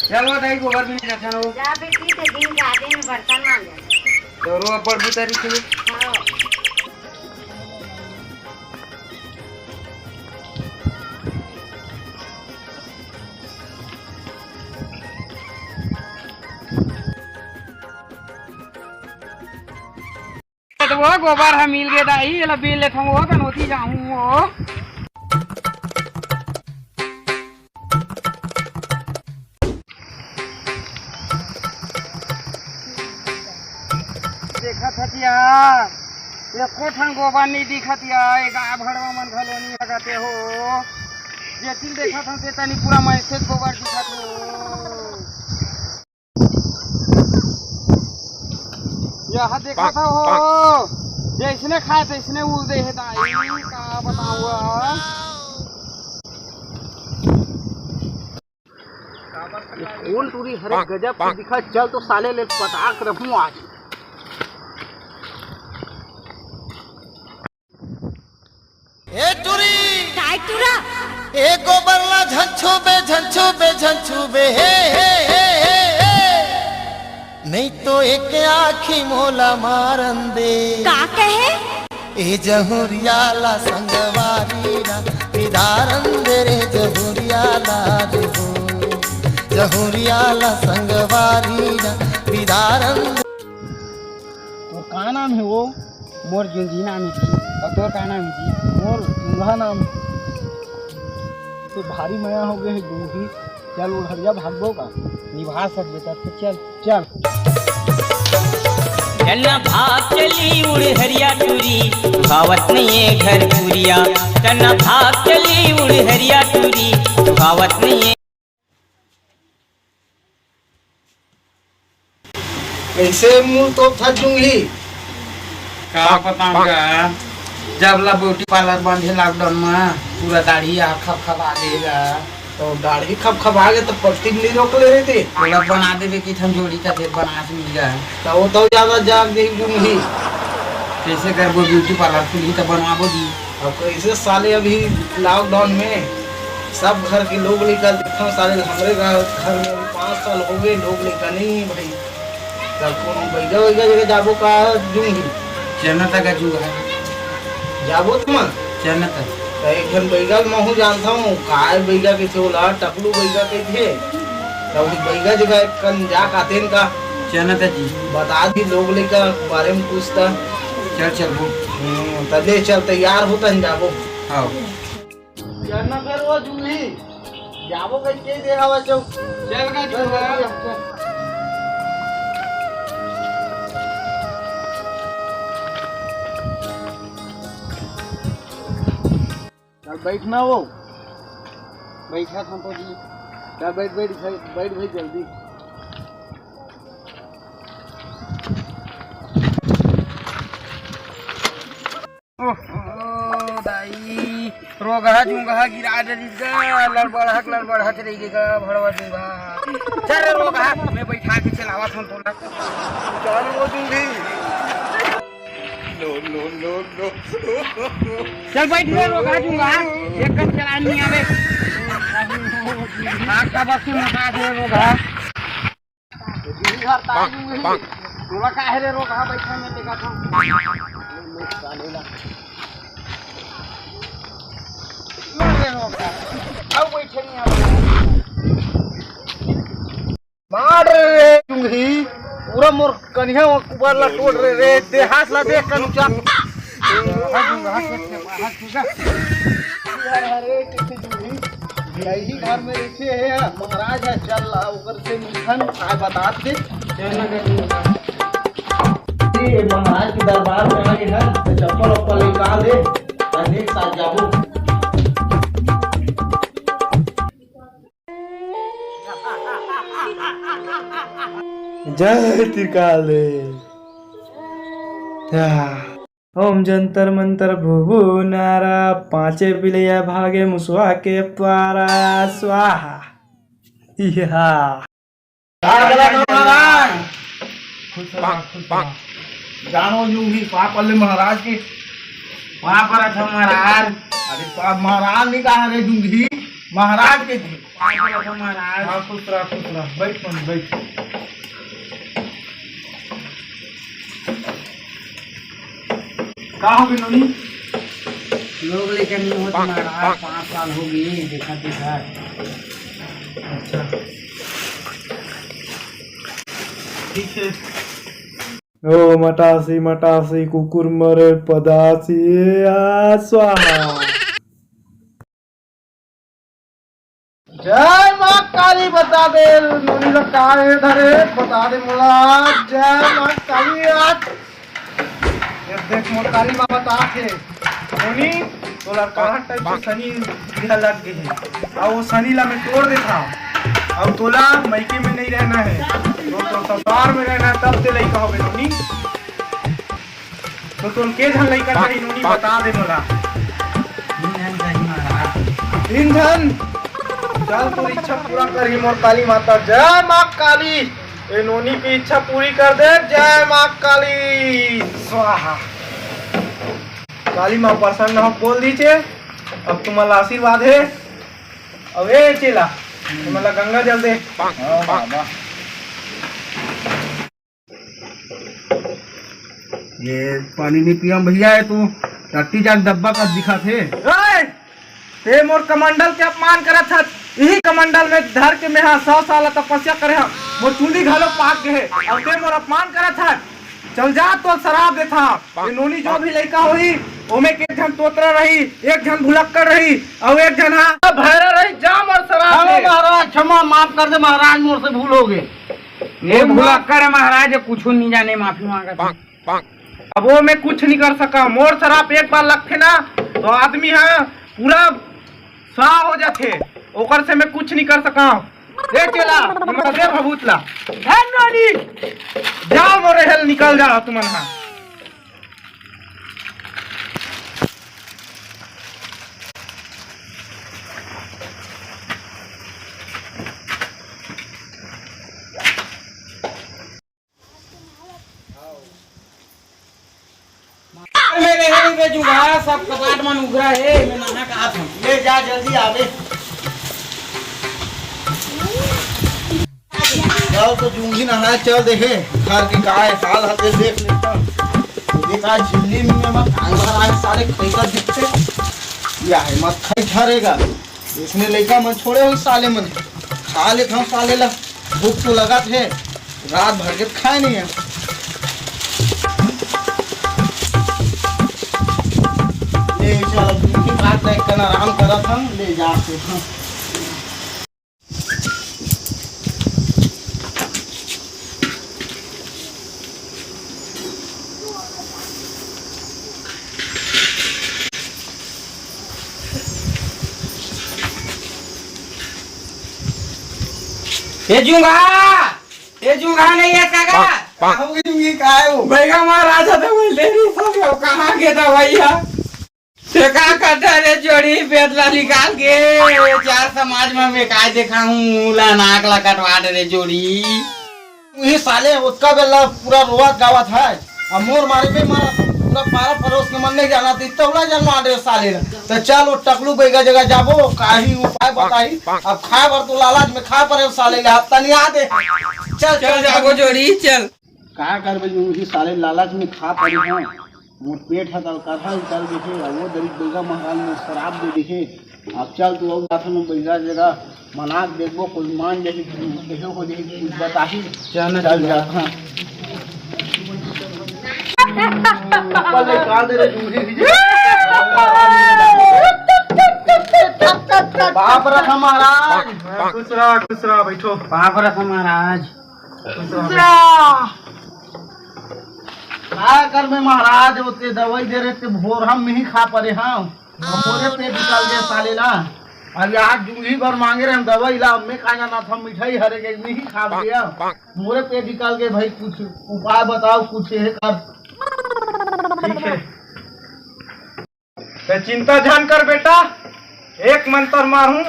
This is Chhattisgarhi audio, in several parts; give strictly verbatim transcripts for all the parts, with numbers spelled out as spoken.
चलो दाई, गोबर भी नहीं रखन हो। जा बेटी, तो दिन के आदमी बर्तन मांज। तो रो अब बड़ बुता रही थी। हाँ। तो वो गोबर ह मिल गे दाई, एला बेल लेथंव वो, कन ओती जाहूं वो। देखत हतिया, एको ठन गोबर नइ दिखत या, ए गाय भड़वा मन घलो नइ लगत हे हो। जेतिन देखत हन, तेतनी पूरा मैसेज गोबर दिखत हो। यह देखत हो, जैसने खाए तैसने उड़ दे हे दाई, का बताऊं अब। ये कोन टूरी हरे गजब के दिखा, चल तो साले ले पटाक रहूं आज। ए टूरी! काय टूरा? ए गोबर ला झन छूबे, झन छूबे, झन छूबे, हे, हे, हे, हे, हे। नहीं तो एक आँखी मोला मारन दे। का कहे? ए जहुरिया ला संगवारी ला बिदारन दे रे जहुरिया ला रे हो। जहुरिया ला संगवारी ला बिदारन दे। तोर का नाम हे वो? मोर जुंझी नाम हे जी। अउ तोर का नाम हे जी? मोर जुंघा नाम हे। तो भारी मया हो गए हे जुंझी। चल उड़हरिया भागबो का? निभा सकबे त चल, चल। चलना भाग चली उड़हरिया टूरी, भावत नहीं है घर पुरिया। चलना भाग चली उड़हरिया टूरी, भावत नहीं है। कइसे मुंह तोपथस जुंघी? का बताऊं गा, जब ला ब्यूटी पार्लर बंद हे लॉकडाउन में, पूरा दाढ़ी आ खपखपा गे गा। तो दाढ़ी खपखपा गे तो पट्टी में नहीं रोक ले रहे थे? ओला बना देबे कि थन जोड़ी का देर बना से मिल गा। तो वो तो ज्यादा जाग गई जुंघी। कइसे करबो, ब्यूटी पार्लर खुलही तो बनवाबो जी। अब कइसे साले अभी लॉकडाउन में सब घर के लोग लइका देखथन, साले हमरे घर, घर में अभी पाँच साल हो गए, लोग लइका नहीं हे भाई। तब कोनो बइगा वइगा जगह जाबो का जुंघी? चलना तक जुंघा। जाबो तुम? चलना तक। तो एक झन बइगा महू जानता हूँ, काय बइगा कहिथे ओला, टकलू बइगा कहिथे। तो उही बइगा जगह एक कन जा कातेन का। चलना तक जी। बता दी लोग लइका बारे में पूछता। चल, चल, बोल। हम्म, तब ले चल, तैयार होता है, जाबो। हाँ। चल ना फिर वो जुंघी, जाबो कह के दे हवा चौ। चल का जुंघा। चल बैठ ना वो। बैठा था तो जी। चल बैठ, बैठ, बैठ, बैठ भाई जल्दी। ओहो, दाई, रोगहा जुंगहा गिरा डरिस गा, लड़बड़हक, लड़बड़हक रहि गे गा, भड़वा जुंगहा। चल रे रोगहा, मैं बैठा के चलावत हूँ तोला। चल वो जुंगी। No, no, no, no। चल बैठ रे रोगहा जुंगहा, एक कन चलान नहीं आवे। हाथ का बस में मोटा दे रोगहा। तोला काहे रे रोगहा बैठे में देखा था? मार रे रोगहा। आओ बैठे नहीं आओ। मार रे जुंगी। पूरा मोर कनिहा कुबर ला टोट रे रे। देहात ला देख कनुचा। हाथ जुंगा, हाथ जुंगा। अरे, कइसे जुड़ी? यही घर में रहिथे हे, महाराज हे, चल ला, ओकर से मिलथन, काय बतात दे। ये महाराज के दरबार में आगे हे, तो चप्पल उप्पल निकाल दे, और एक साथ जाबो। जय त्रिकाल देव। आह। ओम जंतर मंतर भूभू नारा, पांचे बिलैया भागे मुसवा के पारा, स्वाहा। इहा। का गला का महाराज? खुश रहा, खुश रहा। जानो यूं ही पापल्ले महाराज की पाँव परत हँव महाराज। अरे पा-, महाराज नहीं कहा रे जुंगी, महाराज के थे। पाँव परत हँव महाराज। हाँ, खुश रह, खुश रह। बैठ मम्मी, बैठ। का हो गे नोनी? लोग लेके नहीं होत महाराज, पाँच साल हो गए देखा देखा। अच्छा, ठीक है। ओ मटासी मटासी कुकुर मरे पदासी आ स्वाहा। जय माँ काली, बता दे नोनी ला का हे धरे, बता दे मोला। जय माँ काली। आज ये देख मोर काली माँ बता थे नोनी, तोला कहाँ टाइप के शनि ग्रह लग गए हे, अउ वो शनि ला मैं तोड़ देता हूँ। अब तोला मइके में नहीं रहना है, तो, तो ससुराल में रहना है, तब ते लइका होबे नोनी। तो तुम के झन लइका चाही नोनी, बता दे मोला। तीन झन चाही महाराज। तीन झन? चल तोर इच्छा पूरा करही मोर काली माता। जय माँ काली। ए नोनी की इच्छा पूरी कर दे। जय माँ काली स्वाहा। काली माँ प्रसन्न हो बोल दीजिए। अब तुम्हारा आशीर्वाद है। अब ए चेला, तुम्हारा गंगा जल दे। हाँ बाबा। ये पानी नहीं पिया भैया, ये तू टट्टी जाक डब्बा का दिखा थे। ओए! ते मोर कमंडल के अपमान करत हस। इही कमंडल में धर के मैं हा सौ साल तपस्या करे हा। मोर चूंदी घलो पाक गे हे। अउ ते मोर अपमान करत हस। चल जा, तो शराप देथा। ये नोनी जो भी लइका होही, ओमे के एक झन तोतरा रही, एक झन भुलक्कड़ रही, अउ एक झन हा भैरा रही। जा मोर शराप हाँ दे। महाराज, क्षमा, माफ कर दे महाराज, मोर से भूल हो गए। ये भुलक्कड़ है महाराज, ये कुछू नहीं जाने, माफी मांगत हे। अब वो मैं कुछ नहीं कर सका। मोर शराप एक बार लगथे ना, तो आदमी हा पूरा स्वाहा हो जाथे। ओकर से मैं कुछ नहीं कर सका। ए चेला, ये मत दे भभूत ला। धन रानी, जाओ मोरे हेल, निकल जाओ तुमन हा। मेरे हे बे जुगाड़, सब कपाट मन उघरा हे, मैं नहा के आत हूँ। ले जा जल्दी आवे। जाओ तो जूंगी नहाए चल देखे, घर के काय हाल हते देख लेता। देख आज झिल्ली में मत कांग भर आए साले खैका दिखते। या है मत खाई ठहरेगा। इसने लइका मन छोड़े हो साले मन। खा लेता हूँ साले ला। भूख तो लगत हे, रात भर के खाए नहीं है। ले चल, अब तुमकी बात देख कर आराम करत हम, ले जा के हम। ए जूंगा, ए जूंगा नहीं है काका। पाक, पाक। का हो गई जूंगी, का है वो? भैया महाराज था, मैं ले रही सब, कहाँ गया था भैया? ते का करता रे जोड़ी, बेदला निकाल के, ये चार समाज में मैं काय देखा हूँ, मुला नाक ला कटवा दे रे जोड़ी। उही साले ओतका बेला पूरा रोवत गावत है, अब मोर मारे पे मारा पूरा पारा परोस के मन नहीं जाना, तो इतना उड़ा जन्म आ दे साले ला। तो चल वो टकलू बैगा जगह जाबो, काही उपाय बताही, अब खाए बर तो लालच में खा परे साले ला, तनी आ दे। चल, चल चल जाबो जोड़ी, चल। का करबे, उही साले लालच में खा परे हैं। मोर पेट ह त कढ़ा उतर देखे, अउ वो दरी दुर्गा महाराज ने शराब दे देखे। अब चल तू अउ जाथन बइगा जगह मना के देखबो, कोई मान जाही, देखे हो जाही, कुछ बताही। चल ना चल चल। जात हाँ। ऊपर ले काट दे रे, जूही भी। बाप रखा महाराज। खुश रहा, खुश रहा, बैठो। बाप रखा महाराज। खुश रहा। का करबे महाराज, ओते दवाई दे रहे ते भोर हम नहीं खा परे हम। अब मोरे पेट निकाल दे साले ला। अब यार जूही भर मांगे रहे हम दवाई ला, मैं का जाना था मिठाई हरे के नहीं खा गया। मोरे पेट निकाल के भाई कुछ उपाय बताओ, कुछ ये कर। ठीक है। ते चिंता झन कर बेटा, एक मंतर मारहूं,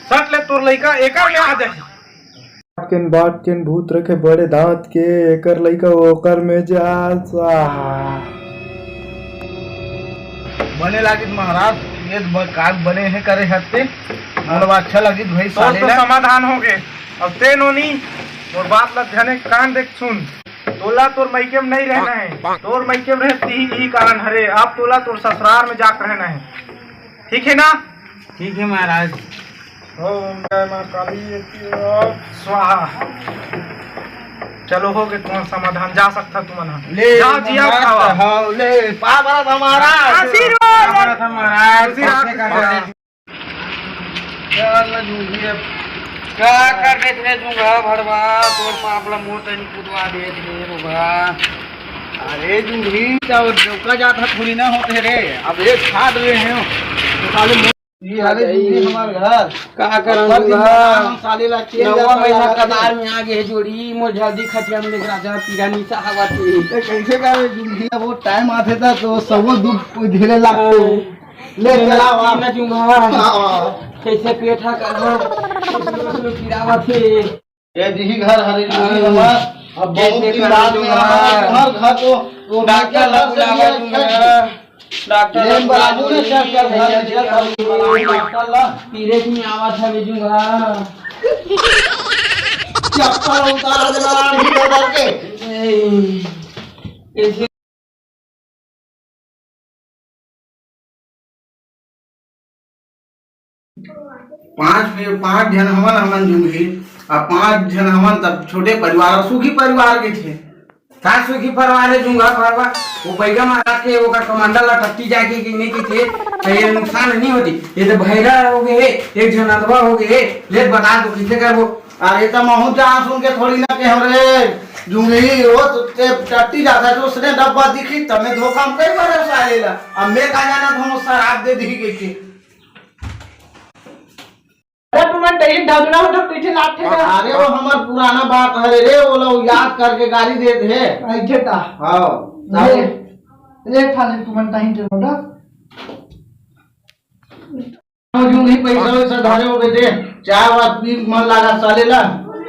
सट ले तोर लइका एकर में आ जाही। बाटकेन बाटकेन भूत रखे बड़े दांत के, एकर लइका ओकर में जा स्वाहा। बने लागिस महाराज, ये ब-, काम बने हे करे हत्ते, मोला अच्छा लगिस भाई, तोर साले तो ला। समाधान हो गे। अब ते नोनी, मोर बात ला ध्यान से कान देख सुन। तोला तोर मइके में नहीं रहना है, तोर मइके में रहती ही यही कारण हरे। अब तोला तोर ससुराल में जाके रहना है, ठीक है ना? ठीक है महाराज। ओम जय माँ काली स्वाहा। चलो, हो गे तुम्हारा समाधान, जा सकता तुमन ह। ले, जाओ, जिया, मस्त खावा। हव, ले, पावर हमारा। आशीर्वाद। पावर हमारा। खुशी रहा, खुशी रहा। यार, मैं जूंगी अब। का कर देत रे जूंगा भड़वा, तोर बाप ला मोर तनी कुदवा देत रे बाबा। अरे जूंगी, तो डौका जात ह थोड़ी ना होते रे। अब एक छाट रहे हैं, तो साले ये आ रे, ये हमार घर। का करन ऊपर दिन बा? रात हम साले ला चेन नवा जाता महीना ला कदार में आ गे जोड़ी, मोर जल्दी खटिया में लेकर आजा, पीरा निशा हवा थी। ए, कैसे का रे जिंदगी, अब वो टाइम आथे ता तो सबो दुख झेले लागतो। ले चला वा। ना जूंगा। हाँ। कैसे पेट हा कर, कैसे पीरा हवा थी। ये दिही घर हरे दिही हाँ। हमार। अब बहुत कैसे दिन बाद में करूँगा? आया हमार घर तो, तो डॉक्टर ला बुलावा दूंगा। डॉक्टर ले ला बुलावा बाबू ने दूंगा। क्या क्या घर में क्या करूँगा? डॉक्टर ला। पीरे की आवाज है बेजूंगा। चप्पल उतार दे, लाड़ी बदल के। ए, ऐसे पांच पे, पांच झन हमन, हमन जुड़ही, आ पांच झन हमन तब छोटे परिवार अउ सुखी परिवार के छे। का सुखी परिवार हे जुंगा परवा? वो बैगा महाराज के ओकर कमांडर ला टट्टी जाके कि नहीं कि थे, तो ये नुकसान नहीं होती। ये तो भैरा हो गए, एक झन अधवा हो गए, ले बता दो किसे करबो? अरे त महू जान सुन के थोड़ी ना कहो रे, जुंगी वो तो ते टट्टी जाता है तो उसने डब्बा दिखी तब मैं धोखा में कई बार साले ला। अब मैं का जाना था वो शराब दे दी गई थी। अरे तुमन टही ढाबना हो तो पीछे लात थे का? अरे वो हमार पुराना बात हरे रे, वो लोग याद करके गाली देते हैं। ऐसे का? हाँ। ले, ले खा ले तुमन टाइम के लोटा। यूं ही पैसा वैसा धरे हो बेटे, चाय वाय पी मन लागा साले ला,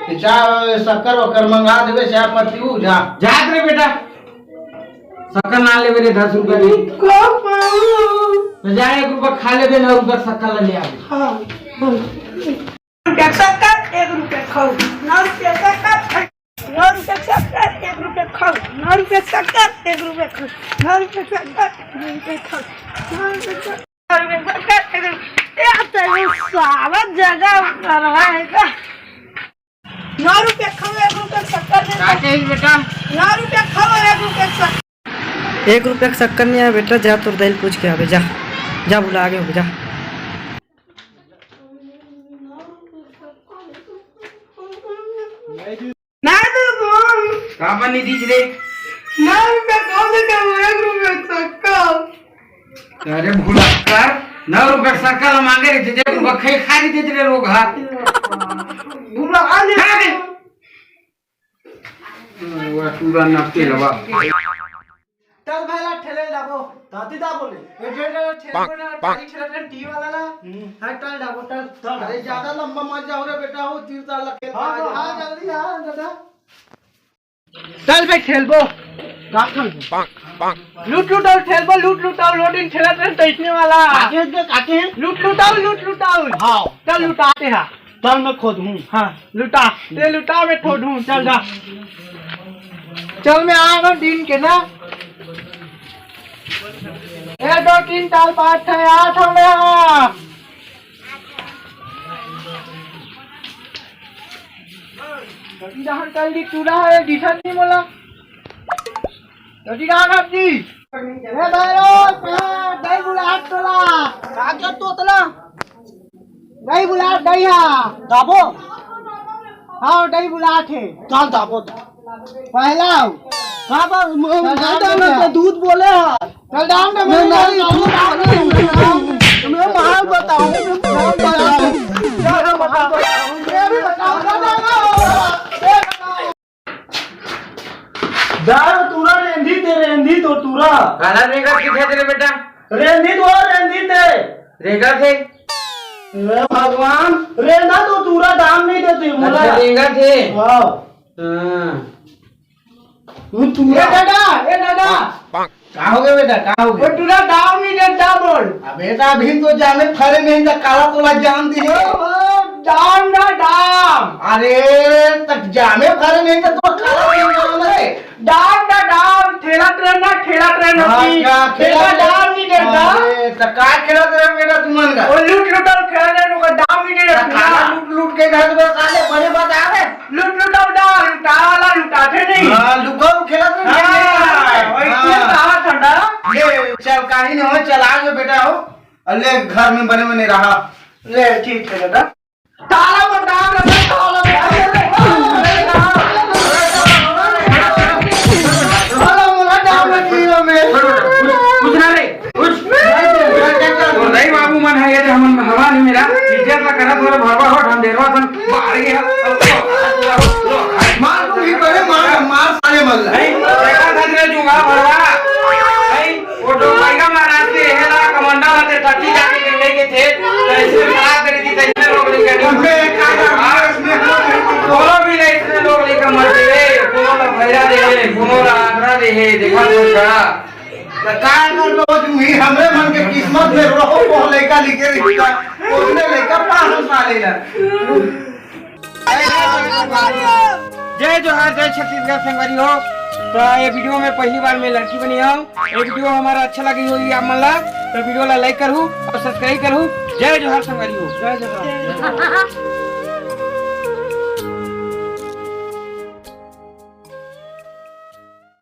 कि चाय शक्कर वक्कर मंगा देवे, चाय पत्ती ऊ जा। जात रे बेटा, शक्कर ना लेवे रे, दस रुपया दे। तो जा, एक रुपया खा लेबे, नौ रुपया शक्कर ला ले आबे। हाँ, बोल। रुपया शक्कर, एक रुपया खाओ। नौ रुपया शक्कर, नौ रुपया शक्कर, एक रुपया खाओ। नौ रुपया शक्कर, एक रुपया खाओ। नौ रुपया शक्कर, एक रुपया खाओ। नौ रुपया शक्कर। ए, तो ये साला जगह कर रहा है क्या? नौ रुपया खाओ, एक रुपया शक्कर दे। का चाहिए बेटा? नौ रुपया खाओ, एक रुपया शक्कर। एक रुपया के शक्कर नहीं आया बेटा, जा तोर दाई ल पूछ के आबे, जा, जा बुला आगे हो, जा। ना दे बोल। का बनी दीज रे? ना रुपया कौन दे के एक रुपया शक्कर। अरे भुलक्कर, नौ रुपया शक्कर मांगे रे, जे रुपया खाई खा ली देते रे लोग हाथ। भुला आ ले। खा ले। वो पूरा नपके लबा। चल भाई ला ठेले ला वो। दादी दा बोले। ये जे जे ठेले ना, गाड़ी ठेले ना, टी वाला ला। हम्म। हाँ, टल डाबो, टल। टल। अरे, ज्यादा लंबा मत जाओ रे बेटा, वो तीर तार लगे। हाँ, हाँ, हाँ, जल्दी आ, दादा। चल बे, ठेलबो। का ठेलबो? लूट लुटाओ ठेलबो, लूट लुटाओ, लोडिंग ठेला ट्रेन टैसने वाला। काटे हैं, काटे हैं। लूट लुटाओ, लूट लुटाओ। हाँ। चल लुटाते हैं। चल मैं खोद हूँ। हाँ, लुटा। ते लुटा, मैं खोद हूँ। चल जा। चल मैं आ रहा हूँ दिन के ना। ए, दो तीन चार पाँच छः आठ हो गया। जहाँ कल दी चूल्हा है, दिखा नहीं बोला। जल्दी राम जी। ए भाई रो, कहाँ दही बुलात तोला? आगे तोतला। दही बुलात दही हा। दाबो। हाँ, दही बुलात है। चल दाबो। पहला हो। कहाँ पर? म-, चल, दादा, दादा। मैं तो दूध बोले हा। चल, दादा, मैं मैं नहीं, नहीं, दूध बोले हा। मैं माल बताऊँ, मैं माल बताऊँ। मैं भी बताऊँ, दादा। दारू तूरा रेंधी ते, रेंधी तो तूरा। काला रेंगा किथे तेरे बेटा? रेंधी तो रेंधी ते। रेंगा थे? हे भगवान, रेंधा तो तूरा दाम नहीं देते, बोला। अच्छा, रेंगा थे। हाँ। हाँ। वो तूरा। ए दादा, ए दादा। का हो गया बेटा, का हो गया? वो टूरा दाम नहीं देता बोल। अबे त अभी तो जामे फरे नहीं त काला तोला जाम दी। ओ, ओ, दाम ना दाम। अरे, तक जामे फरे नहीं त तो काला तोला जाम है। दाम ना दाम, ठेला ट्रेन ना ठेला ट्रेन हाँ, होती। क्या ठेला ठेला ट्रेन? दाम नहीं देता। अरे, त का खेला तेरा बेटा तुमन का? वो लूट लूटल खेला ट्रेन का दाम नहीं त देता। काला लूट लूट के घर में साले बड़े बता रहे। लूट लुटाओ डाल, लुटावा ला लुटाथे नहीं। हाँ, लुकाऊ खेलत रहे, हाँ, खेलत रहे। वही हाँ। खेल कहा ठंडा। ले, चल, काहे नहीं हो, चल, आ जाओ बेटा हो। और ले, घर में बने बने रहा। ले, ठीक है दादा। ताला बंद, ताला बंद, ताला बंद। ताला बंद, ताला बंद। कुछ ना रे। कुछ। तो नहीं बाबू मन है, ये जो हमन हवा नहीं मेरा, इज्जत ला करत हो भरवा हो, ढंढेरवा सन, बाहर गया। मार तू भी करे, मार, मार साले मन ला। नहीं, देखा था तेरे जुआ भरवा। नहीं, वो जो बैगा महाराज के है ना, कमांडर आते टट्टी जाके गिरने के थे, तो ऐसे खराब करे थी, तो ऐसे लोग नहीं करनी। अबे, काका, मार इसमें बोलो भी नहीं, इसमें लोग नहीं कमर दे, कोनो ला भैरा दे, कोनो ला आगरा दे, देखा तो का। त का कर लो, तुम ही हमरे मन के किस्मत में रहो, वो लइका लिखे रही का, ओतने लइका पागल साले ला। जय जोहार, जय छत्तीसगढ़ संगवारी हो। तो ये वीडियो में पहली बार मैं लड़की बनी हूँ। ये वीडियो हमारा अच्छा लगी होगी आप मन ला, तो वीडियो ला लाइक करू और सब्सक्राइब करू। जय जोहार संगवारी हो। जय जोहार।